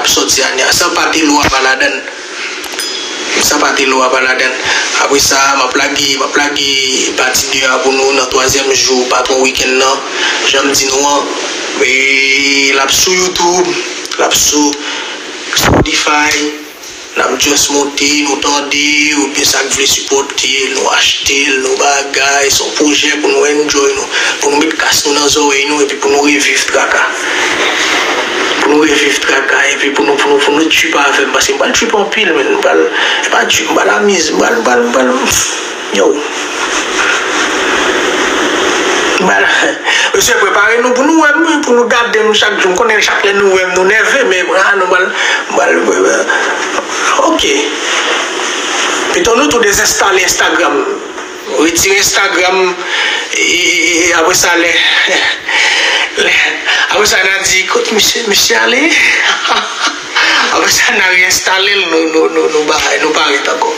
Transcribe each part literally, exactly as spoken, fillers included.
Sòti ane a, san pate lwa pa ladann. San pate lwa pa ladann. Apre sa, m ap lage, m ap lage pati de a pou nou nan twazyèm jou patwon wikenn nan. Jan m di nou an, e, l ap sou YouTube, l ap sou Spotify. N ap just monte, nou tande, oubyen sa k vle sipòte l, nou achte l, nou bagay. Se yon pwojè pou nou enjoy nou, pou nou met kas nou nan zòrèy nou, epi pou nou reviv traka. Pou nou reviv traka, epi pou nou, pou nou, pou nou trip avè m, paske m pral trip anpil, men m pral, e pa trip, m pral amiz, m pral, m pral, m pral, yo. M pral, mesye, prepare nou pou nou wè m, wi, pou nou gade m chak jou. M konnen chak lè nou wè m, nou nève, men, ah, nou pral, m pral, ok. Pito nou tou dezenstale Instagram. Retire Instagram, e, e, e, e apre sa, lè, lè, apre sa, n a di, "Kote misye, misye ale?" Apre sa, n a reenstale l, nou, nou, nou, nou ba, nou pa ret ankò.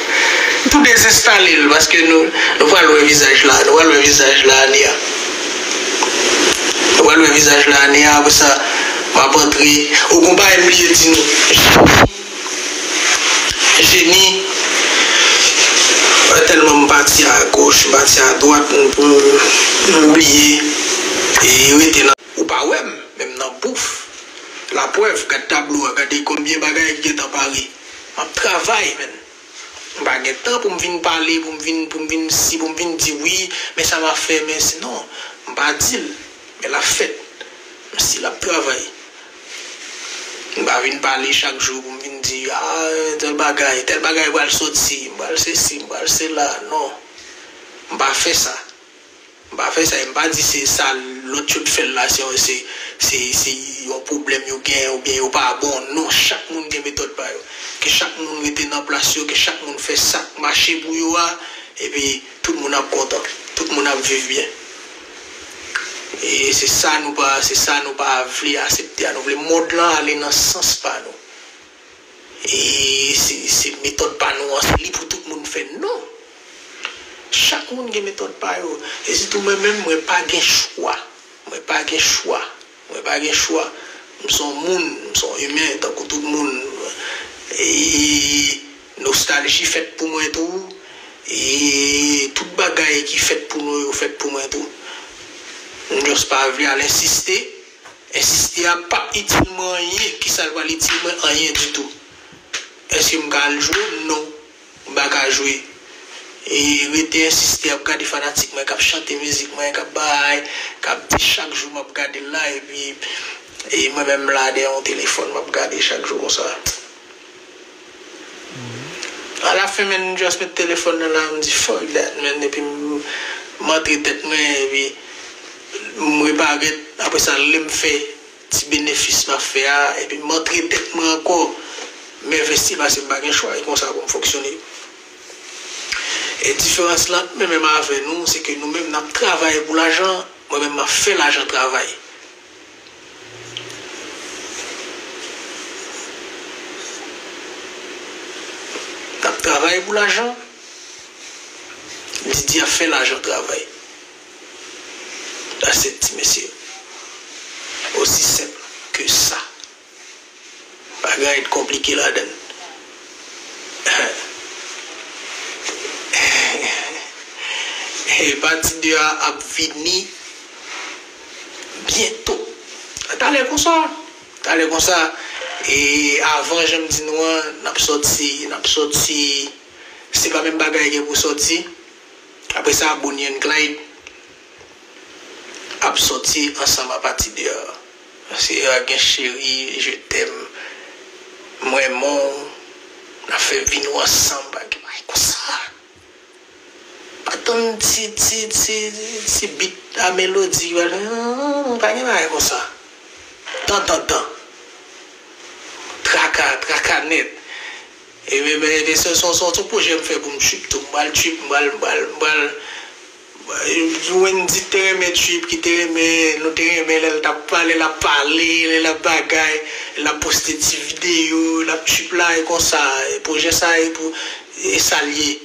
Tou dezenstale l, paske nou, nou pral wè vizaj la, nou pral wè vizaj la, ane a. Nou pral wè vizaj la, ane a, apre sa, m ap antre. Ou gon bagay m bliye di nou. Jeni, tèlman m pati a goch, m pati a dwat, m, m, m bliye, e rete nan. Ou pa wè m, men m nan bouf. Laprèv, gad tablo a, gade konbyen bagay ki gentan pare. M ap travay, menn. M pa gen tan pou m vin pale, pou m vin, pou m vin si, pou m vin di wi, men sa m ap fè, men si, non, m pa di l, men l ap fèt. M si l ap travay. M pa vin pale chak jou pou m vin di, ah, tèl bagay, tèl bagay pral soti, m pral sesi, m pral sela, non. M pa fè sa. M pa fè sa, e m pa di se sa lòt yo t fè l la, se, se, se, se yon pwoblèm yo gen, oubyen yo pa bon. Non, chak moun gen metòd pa yo. Ke chak moun rete nan plas yo, ke chak moun fè sa k mache pou yo a, epi tout moun ap kontan, tout moun ap viv byen. E se sa nou pa, se sa nou pa vle aksepte a. Nou vle mond lan ale nan sans pa nou. E se, se metòd pa nou an, se li pou tout moun fè. Non! Chak moun gen metòd pa yo. E sitou mwen menm, mwen pa gen chwa. Mwen pa gen chwa. Mwen pa gen chwa. M se yon moun, m se yon imen, tankou tout moun. E nostalji fèt pou mwen tou. E tout bagay ki fèt pou nou yo fèt pou mwen tou. M just pa vle al ensiste. Ensiste a p ap itil mwen anyen. Kisa l pral itil mwen? Anyen ditou. Èske m ka al jwe? Non. M pa ka jwe. E rete ensiste ap gade fanatik mwen k ap chante mizik mwen, k ap bay, k ap di chak jou m ap gade l la, epi e mwen menm la dèyè yon telefòn m ap gade chak jou konsa. Alafen, men, m just met telefòn nan la, m di, "Fuck that, man." Epi m, m antre tèt mwen, epi m reparèt, apre sa, lè m fè ti benefis m ap fè a, epi m antre tèt mwen ankò, m envesti paske m pa gen chwa, e konsa pou m fonksyone. E diferans la ant mwen menm avè nou, se ke nou menm n ap travay pou lajan, mwen menm m ap fè lajan travay. N ap travay pou lajan, Didi ap fè lajan travay. That's it, ti mesye. Osi senp ke sa. Pa gen anyen de konplike ladan l. E pati de a ap vini byento. Talè konsa. Talè konsa. E avan, jan m di nou an, n ap sòti, n ap sòti. Se pa menm bagay gen pou sòti. Apre sa, Bonnie and Clyde ap sòti ansanm apati de a. Se a gen Cheri, Je t'aime, M renmen w, n ap fè vi nou ansanm, bagay konsa. Pa tann ti, ti, ti, ti bit a melodi, pa gen bagay konsa. Tan, tan, tan. Traka, traka nèt. E men, men, men se, se, se, se yon pwojè m fè pou m trip tou. M pral trip, m pral, m pral, m pral. Wendy te renmen trip, ki te renmen, nou te renmen lè l t ap pale, l ap pale, lè l ap bagay, l ap poste ti videyo, l ap trip la, e konsa. E pwojè sa, e pou, e sa l ye.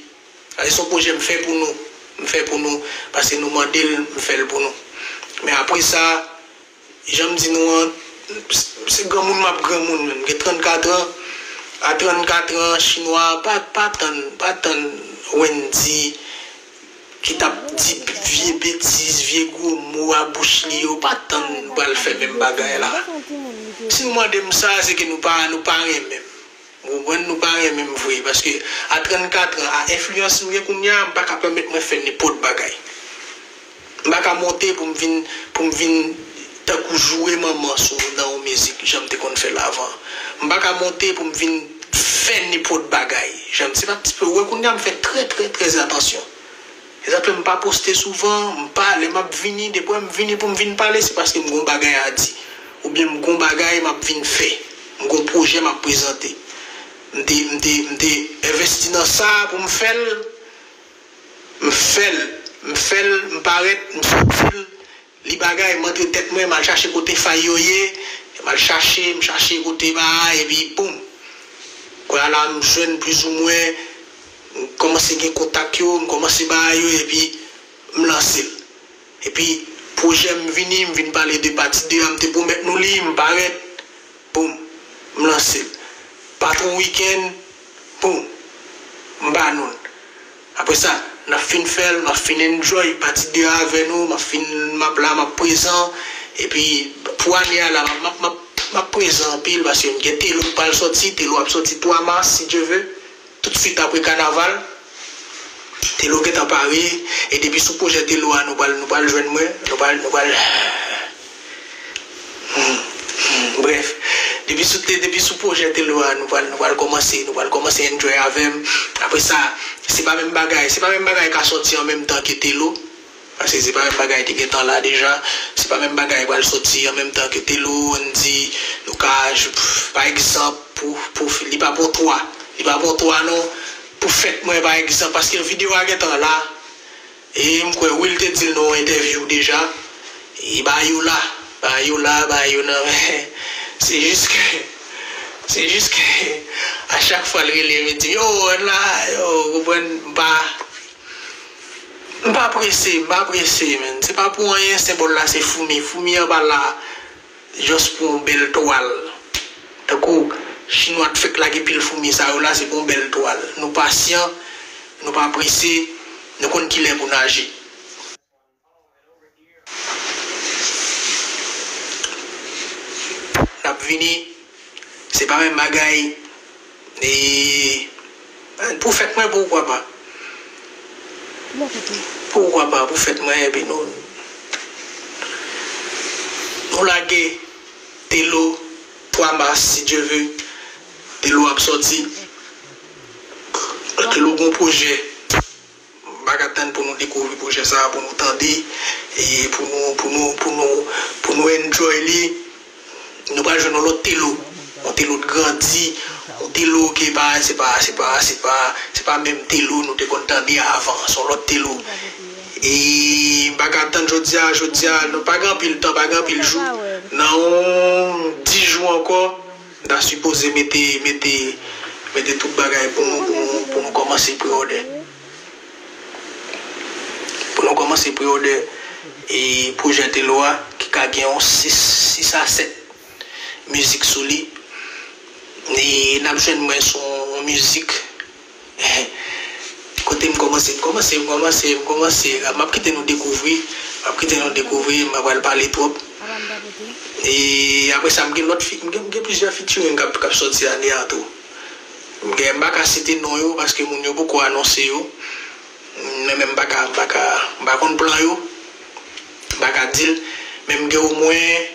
Sa se yon pwojè m fè pou nou. M fè pou nou, paske nou mande l, m fè l pou nou. Men apre sa, jan m di nou an, Se granmoun m ap granmoun menm. Gen trannkat an. A trannkat an, chinwa a pa, pa tann, pa tann Wendy ki t ap di vye betiz, vye gwo mo a bouch li yo, pa tann m pral fè menm bagay la. Si nou mande m sa, se ke nou pa, nou pa renmen m. Ou konprann, nou pa renmen m vre, paske a trannkat an, a enfliyans m gen kounye a, m pa ka pèmèt mwen fè nenpòt bagay. M pa ka monte pou m vin, pou m vin tankou joure manman sou, nan yon mizik, jan m te konn fè l avan. M pa ka monte pou m vin fè nenpòt bagay. Jan m, se pa ti pe, ou wè kounye a m fè trè, trè, trè atansyon. Se sa k fè m pa poste souvan, m pa, lè m ap vini, depi m vini pou m vin pale, se paske m gon bagay a di. Oubyen m gon bagay m ap vin fè. M gon pwojè m ap prezante. M te, m te, m te envesti nan sa pou m fè l. M fè l. M fè l, m parèt, m soti l. Li bagay, m antre tèt mwen, m al chache kote fay yo ye, m al chache, m chache kote ba a, epi boum. Kounye a la, m jwenn plizoumwen, m kòmanse gen kontak yo, m kòmanse ba yo, epi m lanse l. Epi, pwojè m vini, m vin pale de pati de a, m te pwomèt nou li, m parèt. Boum, m lanse l. Patwon wikenn, boum, m ba nou l. Apre sa, n ap fin fè l, n ap fin enjoy pati de a avè nou, m ap fin, m ap la, m ap prezan. Epi, pou ane a la, m ap, m ap, m ap, m ap prezan anpil, paske m gen Telo k pral sòti, Telo ap sòti twa mas, si Dye ve. Toutswit apre kanaval, Telo gentan pare, e depi sou pwojè Telo a, nou pral, nou pral jwenn mwen, nou pral, nou pral, hmm, hmm, brèf, depi sou, depi sou pwojè Telo a, nou pral, nou pral kòmanse, nou pral kòmanse enjoy avè m. Apre sa, se pa menm bagay, se pa menm bagay ka sòti an menm tan ke Telo. Paske se pa menm bagay te gentan la deja. Se pa menm bagay pral sòti an menm tan ke Telo, ann di, nou ka, pa egzanp, pou, pou, li pa pou twa. Li pa pou twa non. Pou fèt mwen, pa egzanp, paske videyo a gentan la. E m kwè Will te di l nan yon entèvyou deja. E ba yo la. Ba yo la, ba yo nan men. Se jis ke, se jis ke, a chak fwa l rele m, li di, yo, ann la, yo, konprann, m pa, M pa prese, m pa prese, menn. Se pa pou anyen, senbòl la se foumi. Foumi an pa la just pou yon bèl twal. Tankou chinwa t fèk lage pil foumi sa yo la, se pou yon bèl twal. Nou pasyan, nou pa prese, nou konn kilè pou n aji. N ap vini. Se pa menm bagay. E, pou fèt mwen, poukwa pa? Poukwa pa, pou fèt mwen, epi nou, nou lage Telo twa mas, si Dye ve. Telo ap sòti. Telo gon pwojè. M pa ka tann pou nou dekouvri pwojè sa a, pou nou tande, e pou nou, pou nou, pou nou, pou nou enjoy li. Nou pral jwenn yon lòt Telo. Yon Telo k grandi, yon Telo ke pa, se pa, se pa, se pa, se pa menm Telo nou te konn tande avan. Se yon lòt Telo. E m pa ka tann jodi a, jodi a, nou pa gen anpil tan, pa gen anpil jou. Nan yon dis jou ankò, n ta sipoze mete, mete, mete tout bagay pou nou, pou nou, pou nou kòmanse pre-order. Pou nou kòmanse pre-order e pwojè Telo a, ki ka gen yon sis, sis a sèt mizik sou li. E n ap jwenn mwen sou yon mizik. Kote m kòmanse, m kòmanse, m kòmanse, m kòmanse. M ap kite nou dekouvri, m ap kite nou dekouvri, m pa pral pale twòp. E apre sa, m gen lòt fi-, m gen, m gen plizyè featuring k ap, k ap sòti ane a tou. M gen, m pa ka site non yo, paske moun yo poko anonse yo. Men, men m pa ka, m pa ka, m pa konn plan yo. M pa ka di l. Men m gen omwen